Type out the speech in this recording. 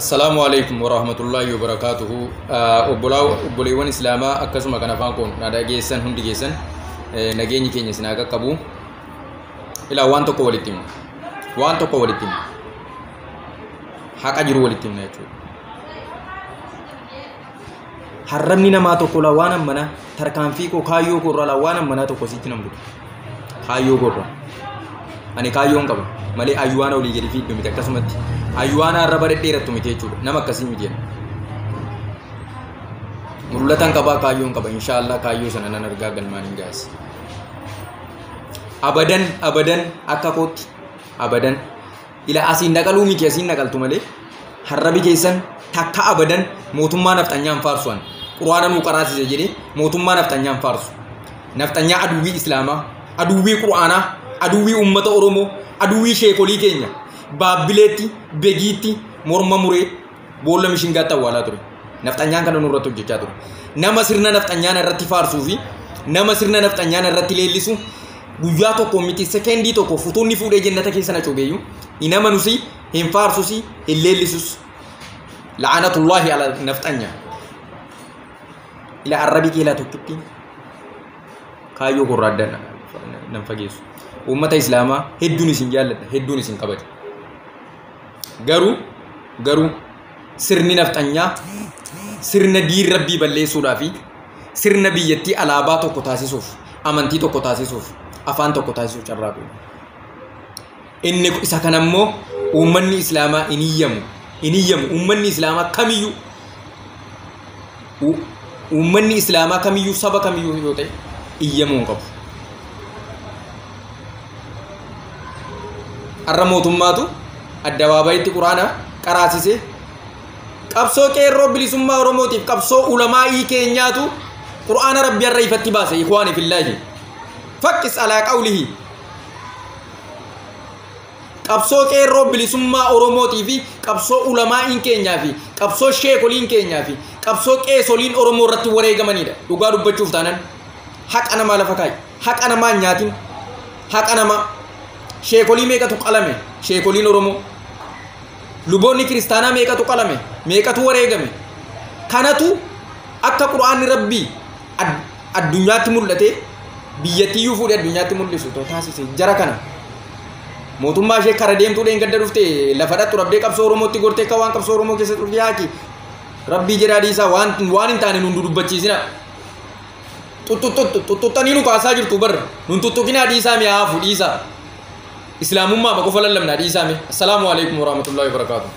Assalaamu alaikum warahmatullaahi wabarakaatuhu. Obboleewwan Islaamaa akkasuma kan afaan koon na dhageessan hundi keessan nageenyi keenya isin haa qaqqabu. Ilaa waan tokko walitti himna. Waan tokko walitti himna. Haqa jiru walitti himna jechuudha. Harrabni namaa tokko laa waan ammanaa tarkaanfii koo kaayyoo koo irraa laa waan ammanaa tokko sitti nan butu. Kaayyoo koo irraa. Ani kaayyoon qaba malee ayyuwaana olii gadi fiiddu miti akkasumatti ayyuwaana arraba dhedheerattu miti jechuudha. Nama akkasii miti jedha. Mul'atan qabaa kaayyoon qaba inshaallah kaayyoo sana nan argaa galmaan hin gaas. Abadan abadan akka kootti abadan ila asiin naqaluu miti asiin naqaltu malee harrabi keessan takka abadan mootummaa nafxanyaan faarsu an quraana nuu qaraasise jedhee mootummaa nafxanyaan faarsu. Nafxanyaa aduwwii islaamaa, aduwwii quraanaa, aduwwii uummata Oromoo, aduwwii sheekolii keenya Baabbileetti, Begiitti morma muree boolla mishingaatti awwaalaa ture. Nafxanyaan kana nurratti hojjechaa ture. Nama sirna nafxanyaan irratti faarsuu fi nama sirna nafxanyaan irratti leellisu guyyaa tokko miti sekendii tokko futuunni fuudhee jennata keessa na cubeeyyu hin amanusi, hin faarsusi, hin leellisus. La'anatullaahi ala nafxanyaa. Ila arrabi keelaa tokkitti kaayyoo korraa adda nan fageessu. Uummata Islaamaa hedduun isin jaalladha, hedduun isin kabaja. Garuu sirni nafxanyaa sirna diin rabbii balleessuudhaa fi sirna biyyattii alaabaa tokko taasisuuf, amantii tokko taasisuuf, afaan tokko taasisuuf carraaqu. Inni isa kana immoo uummanni Islaamaa hin iyyamu. Hin iyyamu. Uummanni Islaamaa kamiyyuu uummanni Islaamaa kamiyyuu saba kamiyyuu yoo ta'e iyyamuu hin qabu. Har'a mootummaatu addabaabayitti quraana qaraasisee qabsoo qeerroo bilisummaa Oromootiif qabsoo ulamaa'ii keenyaatu quraana rabbi har'a ifatti baase ikhwaani fillaahi. Faqqis alaa qawlihi. Qabsoo qeerroo bilisummaa Oromootii fi qabsoo ulamaa'iin keenyaa fi qabsoo sheekoliin keenyaa fi qabsoo qeesoliin Oromoo irratti wareegamanidha. Dhugaa dubbachuuf taanan haqa namaa lafa kaa'i. Haqa namaa hin nyaatin. Haqa namaa. Sheekolii meeqatu qalame? Sheekoliin Oromoo. Luboonni kiristaanaa meeqatu qalame? Meeqatu wareegame? Kanatu akka quraanni rabbii addunyaatti mul'ate biyyattiyyuu fuudhee addunyaatti mul'isu taasise jara kana. Mootummaa ishee kara deemtuu dheengadda dhufte lafa dhattu rabdee qabsoo Oromootti gortee akka waan qabsoo Oromoo keessa turte yaaki. Rabbii jedhaa dhiisaa waan hin taane nun dudubbachiisina. Xuxuxxanii nu kaasaa jirtu barra. Nun tuttuqinaa dhiisaa mi'aafu dhiisaa. Islaamummaa ma qofa lallabnaa dhiisaa mee. Assalaamu alaikum warahmatullahi wabarakaatuh.